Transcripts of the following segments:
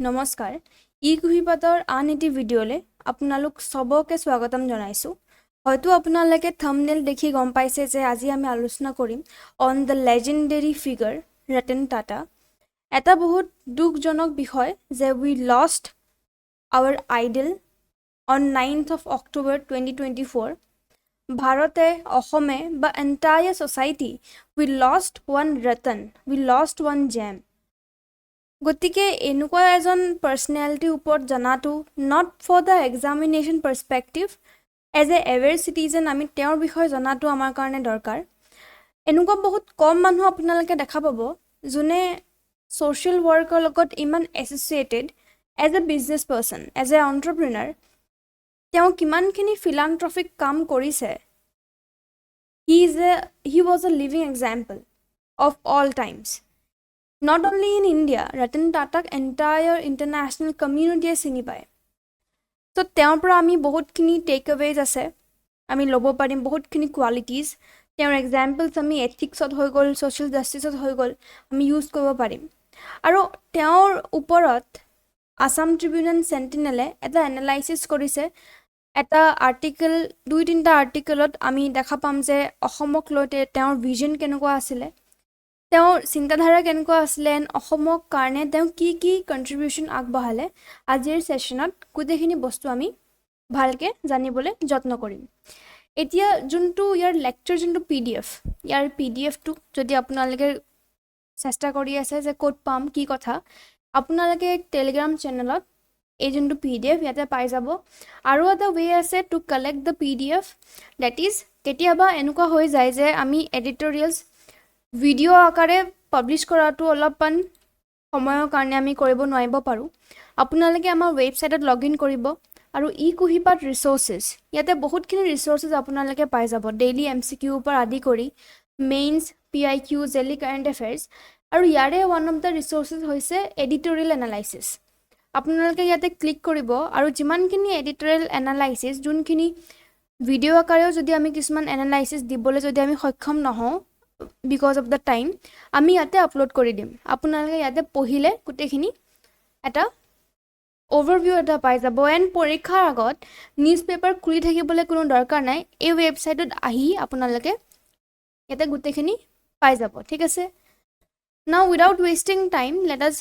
নমস্কাৰ, ই কুঁহিপাতৰ আন এটি ভিডিঅ'লৈ আপোনালোক চবকে স্বাগতম জনাইছোঁ। হয়তো আপোনালোকে থাম্বনেইল দেখি গম পাইছে যে আজি আমি আলোচনা কৰিম on the legendary figure Ratan Tata. এটা বহুত দুখজনক বিষয় যে we lost our idol on 9th of October 2024। ভাৰতে, অসমে বা entire society, we lost one Ratan, we lost one gem। গতিকে এনেকুৱা এজন পাৰ্চনেলিটিৰ ওপৰত জনাটো, not for the examination perspective, as a aware citizen আমি তেওঁৰ বিষয়ে জনাটো আমাৰ কাৰণে দৰকাৰ। এনেকুৱা বহুত কম মানুহ আপোনালোকে দেখা পাব যোনে ছ'চিয়েল ৱৰ্কৰ লগত ইমান associated, as a business person, as a entrepreneur তেওঁ কিমানখিনি ফিলান্থ্ৰফিক কাম কৰিছে। He was a living example of all times, not only in India। Ratan টাটাক entire international কমিউনিটিয়ে চিনি পায়। ত' তেওঁৰ পৰা আমি বহুতখিনি টেক এৱেজ আছে, আমি ল'ব পাৰিম বহুতখিনি কোৱালিটিজ। তেওঁৰ এক্সাম্পলছ আমি এথিক্সত হৈ গ'ল, ছ'চিয়েল জাষ্টিছত হৈ গ'ল, আমি ইউজ কৰিব পাৰিম। আৰু তেওঁৰ ওপৰত আছাম ট্ৰিবিউন চেণ্টিনেলে এটা এনালাইচিছ কৰিছে। এটা আৰ্টিকেল, দুই তিনিটা আৰ্টিকেলত আমি দেখা পাম যে অসমক লৈ তেওঁৰ ভিজন কেনেকুৱা আছিলে, তেওঁৰ চিন্তাধাৰা কেনেকুৱা আছিলে এণ্ড অসমৰ কাৰণে তেওঁ কি কি কণ্ট্ৰিবিউশ্যন আগবঢ়ালে। আজিৰ ছেশ্যনত গোটেইখিনি বস্তু আমি ভালকৈ জানিবলৈ যত্ন কৰিম। এতিয়া যোনটো ইয়াৰ লেকচাৰ, যোনটো পিডিএফ, ইয়াৰ পিডিএফটো যদি আপোনালোকে চেষ্টা কৰি আছে যে ক'ত পাম, কি কথা, আপোনালোকে টেলিগ্ৰাম চেনেলত এই যোনটো পিডিএফ ইয়াতে পাই যাব। আৰু এটা ৱে আছে to collect the PDF, that is কেতিয়াবা এনেকুৱা হৈ যায় যে আমি এডিটৰিয়েলছ ভিডিঅ' আকাৰে পাব্লিছ কৰাটো অলপমান সময়ৰ কাৰণে আমি কৰিব নোৱাৰিব পাৰোঁ। আপোনালোকে আমাৰ ৱেবছাইটত লগ ইন কৰিব আৰু ই কুঁহিপাত ৰিচ'ৰ্চেছ, ইয়াতে বহুতখিনি ৰিচ'ৰ্চেছ আপোনালোকে পাই যাব, ডেইলি এমচিকিউৰ পৰা আদি কৰি mains, PYQ, daily current affairs। আৰু ইয়াৰে ওৱান অফ the resources হৈছে এডিটৰিয়েল এনালাইচিছ। আপোনালোকে ইয়াতে ক্লিক কৰিব আৰু যিমানখিনি এডিটৰিয়েল এনালাইচিছ, যোনখিনি ভিডিঅ' আকাৰেও যদি আমি কিছুমান এনালাইচিছ দিবলৈ যদি আমি সক্ষম নহওঁ because of the time, আমি ইয়াতে আপলোড কৰি দিম। আপোনালোকে ইয়াতে পঢ়িলে গোটেইখিনি এটা অ'ভাৰভিউ এটা পাই যাব এণ্ড পৰীক্ষাৰ আগত নিউজ পেপাৰ খুলি থাকিবলৈ কোনো দৰকাৰ নাই। এই ৱেবছাইটত আহি আপোনালোকে ইয়াতে গোটেইখিনি পাই যাব, ঠিক আছে? Now, without wasting time, let us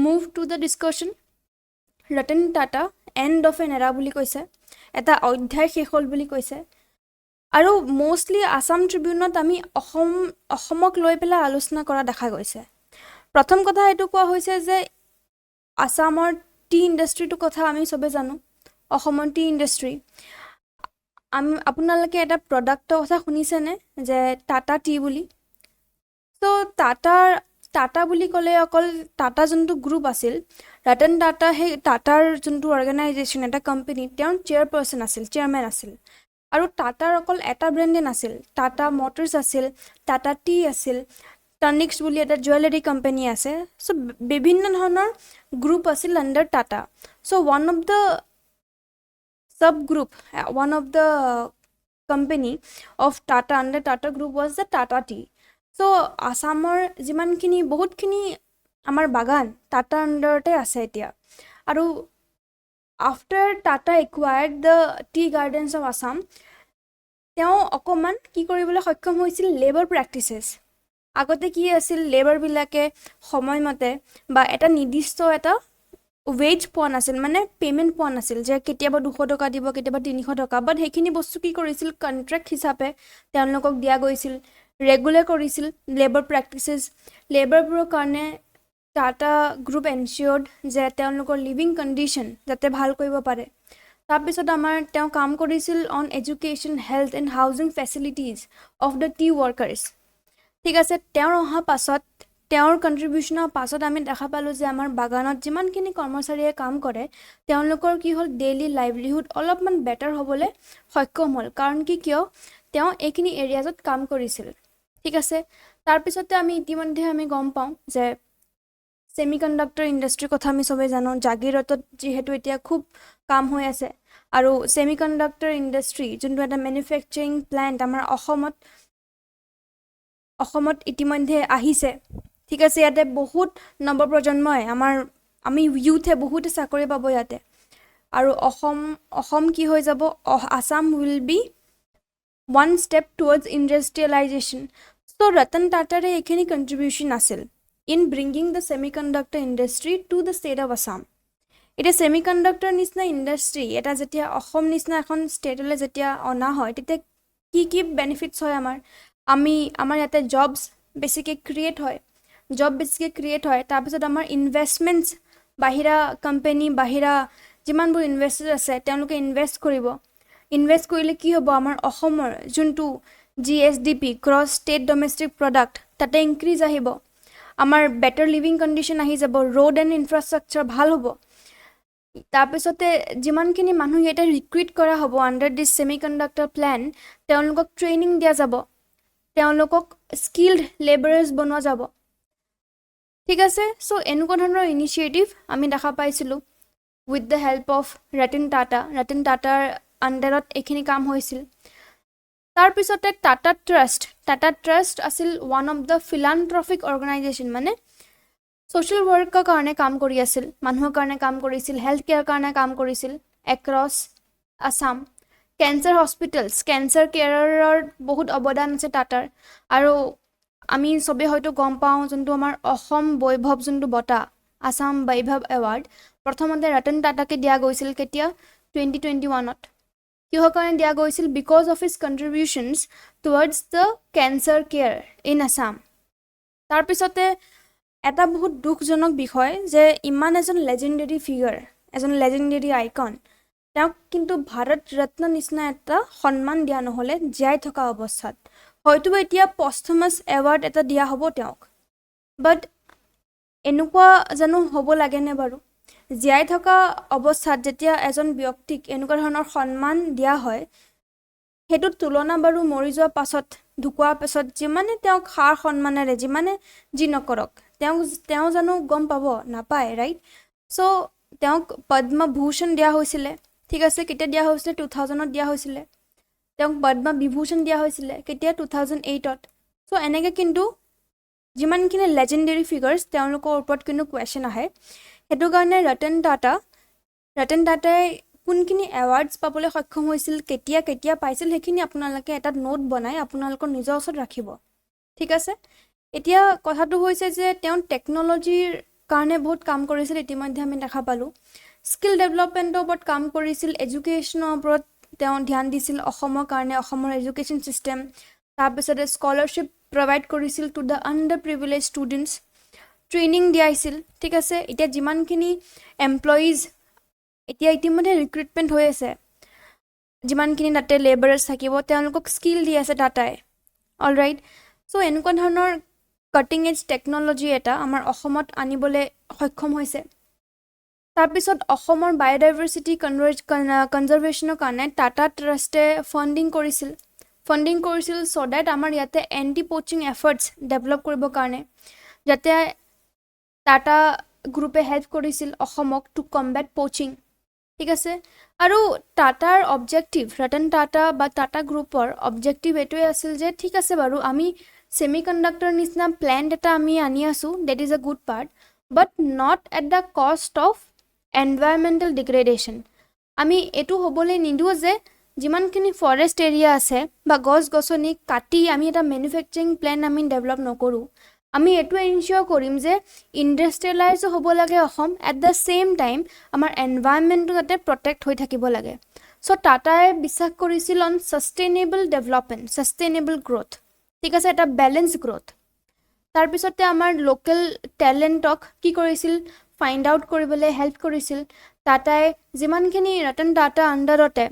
move to the discussion। Ratan Tata, end of an era বুলি কৈছে, এটা অধ্যায় শেষ হ'ল বুলি কৈছে। আৰু মষ্টলি আছাম ট্ৰিবিউনত আমি অসমক লৈ পেলাই আলোচনা কৰা দেখা গৈছে। প্ৰথম কথা এইটো কোৱা হৈছে যে আছামৰ টি ইণ্ডাষ্ট্ৰিটোৰ কথা আমি চবেই জানো, অসমৰ টি ইণ্ডাষ্ট্ৰি। আমি আপোনালোকে এটা প্ৰডাক্টৰ কথা শুনিছেনে যে টাটা টি বুলি? ত' টাটা বুলি ক'লে অকল টাটা যোনটো গ্ৰুপ আছিল, ৰতন টাটা সেই টাটাৰ যোনটো অৰ্গেনাইজেশ্যন, এটা কোম্পেনী, তেওঁৰ চেয়াৰপাৰ্চন আছিল, চেয়াৰমেন আছিল। আৰু টাটাৰ অকল এটা ব্ৰেণ্ডে নাছিল, টাটা মটৰ্ছ আছিল, টাটা টি আছিল, তনিস্ক বুলি এটা জুৱেলাৰী কোম্পেনী আছে। চ' বিভিন্ন ধৰণৰ গ্ৰুপ আছিল under Tata. So one of the sub group, one of the company of Tata under Tata Group was the Tata Tea। So আছামৰ যিমানখিনি বহুতখিনি আমাৰ বাগান টাটা আণ্ডাৰতে আছে এতিয়া। আৰু after Tata acquired the tea gardens of Assam, তেওঁ অকণমান কি কৰিবলৈ সক্ষম হৈছিল? Labour practices. আগতে কি আছিল? লেবাৰবিলাকে সময়মতে বা এটা নিৰ্দিষ্ট এটা ৱেজ পোৱা নাছিল, মানে পে'মেণ্ট পোৱা নাছিল যে কেতিয়াবা 200 টকা দিব, কেতিয়াবা 300 টকা। বাট সেইখিনি বস্তু কি কৰিছিল? কণ্ট্ৰেক্ট হিচাপে তেওঁলোকক দিয়া গৈছিল, ৰেগুলাৰ কৰিছিল লেবাৰ প্ৰেক্টিচেছ। লেবাৰবোৰৰ কাৰণে টাটা গ্ৰুপ এনচিয়ৰ্ড যে তেওঁলোকৰ লিভিং কণ্ডিশ্যন যাতে ভাল কৰিব পাৰে। তাৰপিছত আমাৰ তেওঁ কাম কৰিছিল on education, health and housing facilities of the tea workers, ঠিক আছে? তেওঁৰ অহা পাছত, তেওঁৰ কণ্ট্ৰিবিউশ্যনৰ পাছত আমি দেখা পালোঁ যে আমাৰ বাগানত যিমানখিনি কৰ্মচাৰীয়ে কাম কৰে, তেওঁলোকৰ কি হ'ল? ডেইলি লাইভলিহুড অলপমান বেটাৰ হ'বলৈ সক্ষম হ'ল। কাৰণ কি, কিয় তেওঁ এইখিনি এৰিয়াজত কাম কৰিছিল, ঠিক আছে? তাৰপিছতে আমি ইতিমধ্যে আমি গম পাওঁ যে ছেমি কণ্ডাক্টৰ ইণ্ডাষ্ট্ৰীৰ কথা আমি চবেই জানো। জাগিৰোডত যিহেতু এতিয়া খুব কাম হৈ আছে আৰু ছেমি কণ্ডাক্টৰ ইণ্ডাষ্ট্ৰী যোনটো এটা মেনুফেকচাৰিং প্লেণ্ট আমাৰ অসমত ইতিমধ্যে আহিছে, ঠিক আছে? ইয়াতে বহুত নৱপ্ৰজন্মই আমাৰ আমি ইউথে বহুতে চাকৰি পাব ইয়াতে আৰু অসম কি হৈ যাব? Assam will be one step towards industrialization. So Ratan টাটাৰে এইখিনি কণ্ট্ৰিবিউশ্যন আছিল in bringing the semiconductor industry to the state of Assam. এতিয়া ছেমি কণ্ডাক্টৰ নিচিনা ইণ্ডাষ্ট্ৰি এটা যেতিয়া অসম নিচিনা এখন ষ্টেটলৈ যেতিয়া অনা হয়, তেতিয়া কি কি বেনিফিটছ হয় আমাৰ? আমাৰ ইয়াতে জবছ বেছিকৈ ক্ৰিয়েট হয়, জব বেছিকৈ ক্ৰিয়েট হয়। তাৰপিছত আমাৰ ইনভেষ্টমেণ্টছ, বাহিৰা কোম্পেনী, বাহিৰা যিমানবোৰ ইনভেষ্টাৰ আছে, তেওঁলোকে ইনভেষ্ট কৰিব। ইনভেষ্ট কৰিলে কি হ'ব? আমাৰ অসমৰ যোনটো GSDP, gross state domestic product, তাতে ইনক্ৰিজ আহিব। আমাৰ বেটাৰ লিভিং কণ্ডিশ্যন আহি যাব, ৰোড এণ্ড ইনফ্ৰাষ্ট্ৰাকচাৰ ভাল হ'ব। তাৰপিছতে যিমানখিনি মানুহ ইয়াতে ৰিক্ৰুইট কৰা হ'ব under this semiconductor plant, তেওঁলোকক ট্ৰেইনিং দিয়া যাব, তেওঁলোকক স্কিল্ড লেবাৰাৰ্ছ বনোৱা যাব, ঠিক আছে? চ' এনেকুৱা ধৰণৰ ইনিচিয়েটিভ আমি দেখা পাইছিলোঁ with the help of Ratan Tata. Ratan টাটাৰ আণ্ডাৰত এইখিনি কাম হৈছিল। তাৰপিছতে টাটা ট্ৰাষ্ট। টাটা ট্ৰাষ্ট আছিল one of the philanthropic organization, মানে ছ'চিয়েল ৱৰ্কৰ কাৰণে কাম কৰি আছিল, মানুহৰ কাৰণে কাম কৰিছিল, হেল্থ কেয়াৰ কাৰণে কাম কৰিছিল across Assam. Cancer hospitals, cancer কেয়াৰৰ বহুত অৱদান আছে টাটাৰ। আৰু আমি চবেই হয়তো গম পাওঁ, যোনটো আমাৰ অসম বৈভৱ যোনটো বঁটা, আছাম বৈভৱ এৱাৰ্ড, প্ৰথমতে ৰতন টাটাকে দিয়া গৈছিল। কেতিয়া? 2021ত। কিহৰ কাৰণে দিয়া গৈছিল? Because of his contributions towards the cancer care in Assam. তাৰপিছতে এটা বহুত দুখজনক বিষয় যে ইমান এজন লেজেণ্ডেৰী ফিগাৰ, এজন লেজেণ্ডেৰী আইকন, তেওঁক কিন্তু ভাৰত ৰত্ন নিচিনা এটা সন্মান দিয়া নহ'লে জীয়াই থকা অৱস্থাত। হয়তো এতিয়া পষ্টমাছ এৱাৰ্ড এটা দিয়া হ'ব তেওঁক, বাট এনেকুৱা জানো হ'ব লাগেনে বাৰু? জীয়াই থকা অৱস্থাত যেতিয়া এজন ব্যক্তিক এনেকুৱা ধৰণৰ সন্মান দিয়া হয়, সেইটোৰ তুলনা বাৰু মৰি যোৱাৰ পাছত, ঢুকোৱাৰ পাছত যিমানে তেওঁক সা সন্মানেৰে যিমানে যি নকৰক, তেওঁ জানো গম পাব? নাপায়, ৰাইট? চ' তেওঁক পদ্মভূষণ দিয়া হৈছিলে, ঠিক আছে? কেতিয়া দিয়া হৈছিলে? 2000ত দিয়া হৈছিলে। তেওঁক পদ্ম বিভূষণ দিয়া হৈছিলে কেতিয়া? 2008ত। চ' এনেকৈ কিন্তু যিমানখিনি লেজেণ্ডেৰী ফিগাৰ্ছ, তেওঁলোকৰ ওপৰত কিন্তু কুৱেশ্যন আহে। সেইটো কাৰণে ৰতন টাটাই কোনখিনি এৱাৰ্ডছ পাবলৈ সক্ষম হৈছিল, কেতিয়া কেতিয়া পাইছিল, সেইখিনি আপোনালোকে এটা নোট বনাই আপোনালোকৰ নিজৰ ওচৰত ৰাখিব, ঠিক আছে? এতিয়া কথাটো হৈছে যে তেওঁ টেকন'লজিৰ কাৰণে বহুত কাম কৰিছিল, ইতিমধ্যে আমি দেখা পালোঁ। স্কিল ডেভেলপমেণ্টৰ ওপৰত কাম কৰিছিল, এডুকেশ্যনৰ ওপৰত তেওঁ ধ্যান দিছিল অসমৰ কাৰণে, অসমৰ এডুকেশ্যন ছিষ্টেম। তাৰপিছতে স্কলাৰশ্বিপ প্ৰভাইড কৰিছিল to the underprivileged students, training দিয়াইছিল, ঠিক আছে? এতিয়া যিমানখিনি এমপ্লয়িজ এতিয়া ইতিমধ্যে ৰিক্ৰুইটমেণ্ট হৈ আছে, যিমানখিনি তাতে লেবাৰাৰ্ছ থাকিব, তেওঁলোকক স্কিল দি আছে টাটাই, অল ৰাইট? চ' এনেকুৱা ধৰণৰ কাটিং এজ টেকন'লজি এটা আমাৰ অসমত আনিবলৈ সক্ষম হৈছে। তাৰপিছত অসমৰ বায়'ডাইভাৰ্চিটি কনজাৰ্ভেশ্যনৰ কাৰণে টাটা ট্ৰাষ্টে ফাণ্ডিং কৰিছিল, চ' ডেট আমাৰ ইয়াতে এণ্টি প'চিং এফৰ্টছ ডেভেলপ কৰিবৰ কাৰণে, যাতে টাটা গ্ৰুপে হেল্প কৰিছিল অসমক টু কম্বেট প'চিং, ঠিক আছে? আৰু টাটাৰ অবজেক্টিভ, ৰতন টাটা বা টাটা গ্ৰুপৰ অবজেক্টিভ এইটোৱে আছিল যে ঠিক আছে বাৰু, আমি ছেমি কণ্ডাক্টৰ নিচিনা প্লেণ্ট এটা আমি আনি আছোঁ, that is a good part, but not at the cost of environmental degradation. আমি এইটো হ'বলৈ নিদিওঁ যে যিমানখিনি ফৰেষ্ট এৰিয়া আছে বা গছ গছনি কাটি আমি এটা মেনুফেকচাৰিং প্লেণ্ট আমি ডেভেলপ নকৰোঁ। আমি এইটো এনচিয়'ৰ কৰিম যে ইণ্ডাষ্ট্ৰিয়েলাইজো হ'ব লাগে Assam, at the same time আমাৰ এনভাইৰনমেণ্টটো যাতে প্ৰটেক্ট হৈ থাকিব লাগে। চ' টাটাই বিশ্বাস কৰিছিল on sustainable development, sustainable growth, ঠিক আছে? এটা বেলেঞ্চ গ্ৰ'থ। তাৰপিছতে আমাৰ লোকেল টেলেণ্টক কি কৰিছিল? ফাইণ্ড আউট কৰিবলৈ হেল্প কৰিছিল টাটাই। যিমানখিনি ৰতন টাটা আণ্ডাৰতে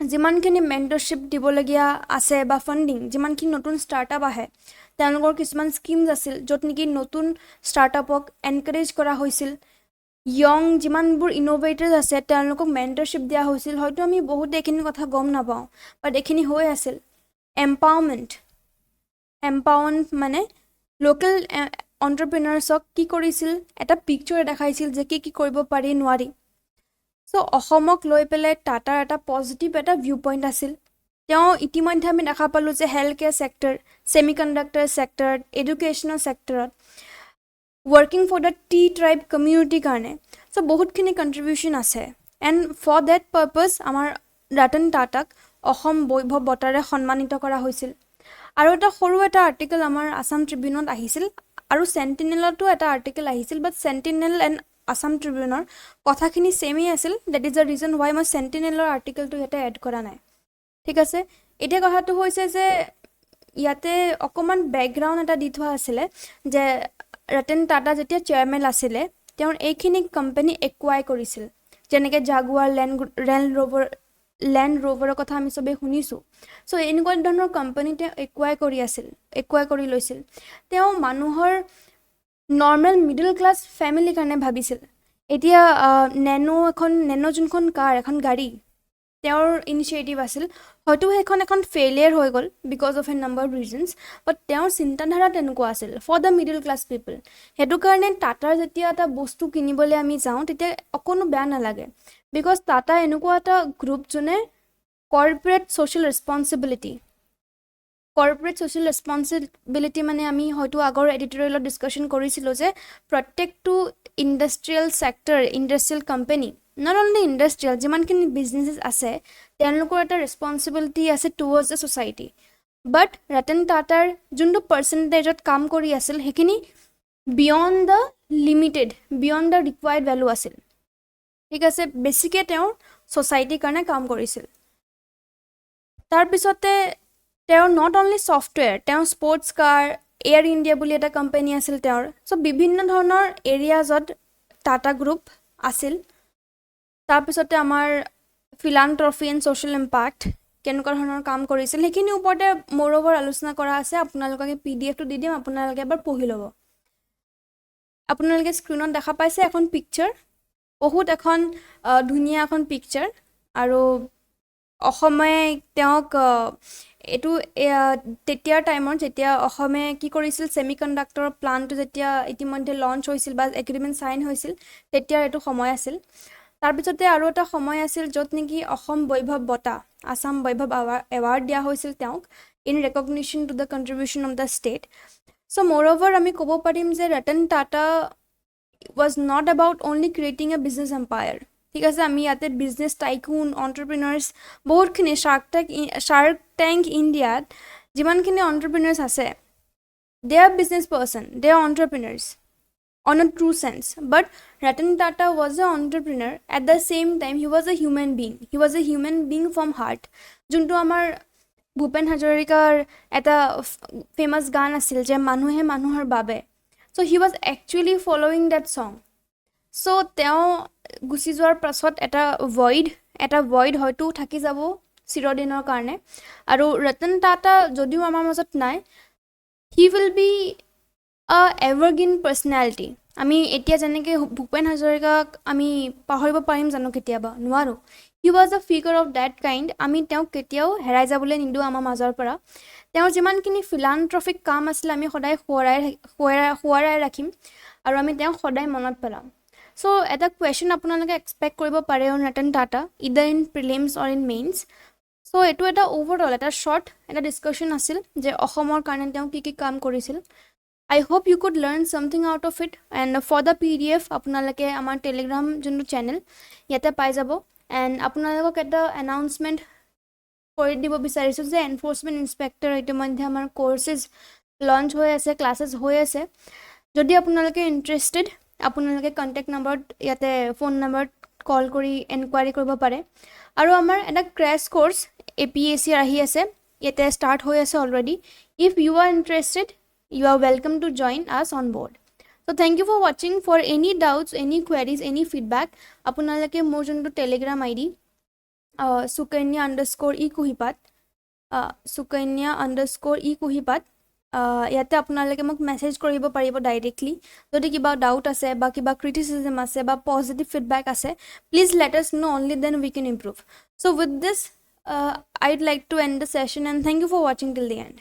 যিমানখিনি মেণ্টৰশ্বিপ দিবলগীয়া আছে বা ফাণ্ডিং, যিমানখিনি নতুন ষ্টাৰ্টআপ আহে, তেওঁলোকৰ কিছুমান স্কিমছ আছিল য'ত নেকি নতুন ষ্টাৰ্টআপক এনকাৰেজ কৰা হৈছিল। য়ং যিমানবোৰ ইন'ভেটাৰ্ছ আছে, তেওঁলোকক মেণ্টৰশ্বিপ দিয়া হৈছিল। হয়তো আমি বহুতে এইখিনি কথা গম নাপাওঁ, বাট এইখিনি হৈ আছিল। এম্পাৱাৰমেণ্ট মানে লোকেল অণ্টাৰপ্ৰিনাৰ্ছক কি কৰিছিল? এটা পিকচাৰ দেখাইছিল যে কি কি কৰিব পাৰি, নোৱাৰি। চ' অসমক লৈ পেলাই টাটাৰ এটা পজিটিভ এটা ভিউ পইণ্ট আছিল। তেওঁ ইতিমধ্যে আমি দেখা পালোঁ যে health care sector, semiconductor sector, educational ছেক্টৰত Working for the tea tribe কমিউনিটিৰ কাৰণে। চ' বহুতখিনি কণ্ট্ৰিবিউশ্যন আছে এণ্ড ফৰ that purpose আমাৰ ৰতন টাটাক অসম বৈভৱ বঁটাৰে সন্মানিত কৰা হৈছিল। আৰু এটা সৰু এটা আৰ্টিকেল আমাৰ আছাম ট্ৰিবিউনত আহিছিল আৰু চেণ্টিনেলতো এটা আৰ্টিকেল আহিছিল, বাট চেণ্টিনেল এণ্ড আছাম ট্ৰিবিউনৰ কথাখিনি ছেমেই আছিল। That is the reason why মই চেণ্টিনেলৰ আৰ্টিকেলটো ইয়াতে এড কৰা নাই। ঠিক আছে, এতিয়া কথাটো হৈছে যে ইয়াতে অকণমান বেকগ্ৰাউণ্ড এটা দি থোৱা আছিলে যে ৰতন টাটা যেতিয়া চেয়াৰমেন আছিলে, তেওঁৰ এইখিনি কোম্পানী একুৱাই কৰিছিল, যেনেকৈ জাগুৱাৰ, লেণ্ড ৰোভাৰৰ কথা আমি চবেই শুনিছোঁ। চ' এনেকুৱা ধৰণৰ কোম্পানী তেওঁ একুৱাই কৰি আছিল, একুৱাই কৰি লৈছিল। তেওঁ মানুহৰ নৰ্মেল মিডল ক্লাছ ফেমিলিৰ কাৰণে ভাবিছিল। এতিয়া নেন' এখন, নেন' যোনখন কাৰ, এখন গাড়ী তেওঁৰ ইনিচিয়েটিভ আছিল। হয়তো সেইখন এখন ফেইলিয়াৰ হৈ গ'ল because of a number of reasons, but তেওঁৰ চিন্তাধাৰা তেনেকুৱা আছিল for the middle class people. সেইটো কাৰণে টাটাৰ যেতিয়া এটা বস্তু কিনিবলৈ আমি যাওঁ, তেতিয়া অকণো বেয়া নালাগে, because Tata এনেকুৱা এটা গ্ৰুপ যোনে corporate social responsibility মানে আমি হয়তো আগৰ এডিটৰিয়েলত ডিছকাশ্যন কৰিছিলোঁ যে প্ৰত্যেকটো industrial sector, industrial company, not only industrial, যিমানখিনি বিজনেছেছ আছে, তেওঁলোকৰ এটা ৰেচপনচিবিলিটি আছে টুৱৰ্ডছ the society. বাট ৰতন টাটাৰ যোনটো পাৰ্চেণ্টেজত কাম কৰি আছিল, সেইখিনি beyond the limited, beyond the required value আছিল। ঠিক আছে, বেছিকৈ তেওঁ ছ'চাইটিৰ কাৰণে কাম কৰিছিল। তাৰপিছতে তেওঁৰ not only software, তেওঁ স্পৰ্টছ কাৰ, এয়াৰ ইণ্ডিয়া বুলি এটা কোম্পানী আছিল তেওঁৰ। চ' বিভিন্ন ধৰণৰ এৰিয়াজত টাটা গ্ৰুপ আছিল। তাৰপিছতে আমাৰ ফিলান্থ্ৰফি এণ্ড ছ'চিয়েল ইম্পেক্ট, কেনেকুৱা ধৰণৰ কাম কৰিছিল, সেইখিনিৰ ওপৰতে মোৰ অভাৰ আলোচনা কৰা আছে। আপোনালোকক পিডিএফটো দি দিম, আপোনালোকে এবাৰ পঢ়ি ল'ব। আপোনালোকে স্ক্ৰীণত দেখা পাইছে এখন পিকচাৰ, বহুত এখন ধুনীয়া এখন পিকচাৰ। আৰু অসমে তেওঁক এইটো তেতিয়াৰ টাইমত যেতিয়া অসমে কি কৰিছিল, ছেমি কণ্ডাক্টৰৰ প্লানটো যেতিয়া ইতিমধ্যে লঞ্চ হৈছিল বা এগ্ৰিমেণ্ট চাইন হৈছিল, তেতিয়াৰ এইটো সময় আছিল। তাৰপিছতে আৰু এটা সময় আছিল য'ত নেকি অসম বৈভৱ বঁটা, আছাম বৈভৱ এৱাৰ্ড দিয়া হৈছিল তেওঁক in recognition to the contribution of the state. So moreover আমি ক'ব পাৰিম যে Ratan Tata was not about only creating a business empire. ঠিক আছে, আমি ইয়াতে বিজনেছ টাইকুন, অণ্টাৰপ্ৰিনাৰ্ছ বহুতখিনি, শ্বাৰ্ক টেংক ইণ্ডিয়াত যিমানখিনি অণ্টাৰপ্ৰিনাৰ্ছ আছে, they are business person, they are entrepreneurs on a true sense. But Ratan Tata was an entrepreneur. At the same time, he was a human being. He was a human being from heart. যোনটো আমাৰ ভূপেন হাজৰিকাৰ এটা famous গান আছিল যে মানুহে মানুহৰ বাবে, so he was actually following that song. So তেওঁ গুচি যোৱাৰ পাছত এটা ভইড হয়তো থাকি যাব চিৰদিনৰ কাৰণে। আৰু ৰতন টাটা যদিও আমাৰ মাজত নাই, he will be a evergreen personality. আমি এতিয়া যেনেকৈ ভূপেন হাজৰিকাক আমি পাহৰিব পাৰিম জানো কেতিয়াবা? নোৱাৰোঁ। He was a figure of that kind. আমি তেওঁক কেতিয়াও হেৰাই যাবলৈ নিদিওঁ আমাৰ মাজৰ পৰা। তেওঁৰ যিমানখিনি ফিলান্থ্ৰফিক কাম আছিলে, আমি সদায় সোঁৱৰাই ৰাখিম আৰু আমি তেওঁক সদায় মনত পেলাম। চ' এটা কুৱেশ্যন আপোনালোকে এক্সপেক্ট কৰিব পাৰে on Ratan Tata, either in prelims or in mains. So এইটো এটা অ'ভাৰঅল এটা শ্বৰ্ট এটা ডিছকাশ্যন আছিল যে অসমৰ কাৰণে তেওঁ কি কি কাম কৰিছিল। I hope you could learn something out of it, and for the PDF আপোনালোকে আমাৰ টেলিগ্ৰাম যোনটো চেনেল, ইয়াতে পাই যাব। এণ্ড আপোনালোকক এটা এনাউন্সমেণ্ট কৰি দিব বিচাৰিছোঁ যে এনফৰ্চমেণ্ট ইনস্পেক্টৰ ইতিমধ্যে আমাৰ কৰ্চেছ লঞ্চ হৈ আছে, ক্লাছেছ হৈ আছে। যদি আপোনালোকে ইণ্টাৰেষ্টেড, আপোনালোকে কণ্টেক্ট নম্বৰত, ইয়াতে ফোন নম্বৰত কল কৰি এনকুৱাৰী কৰিব পাৰে। আৰু আমাৰ এটা ক্ৰেছ কৰ্চ এপিএছচিৰ আহি আছে, ইয়াতে ষ্টাৰ্ট হৈ আছে already. If you are interested, you are welcome to join us on board. So thank you for watching. For any doubts, any queries, any feedback, আপোনালোকে মোৰ যোনটো টেলিগ্ৰাম আইডি সুকন্যা_ই কুহিপাত, সুকন্যা_ই কুহিপাত, ইয়াতে আপোনালোকে মোক মেছেজ কৰিব পাৰিব ডাইৰেক্টলি। যদি কিবা ডাউট আছে বা কিবা ক্ৰিটিচিজম আছে বা পজিটিভ ফিডবেক আছে, please let us know, only then we can improve. So with this, I'd like to end the session and thank you for watching till the end.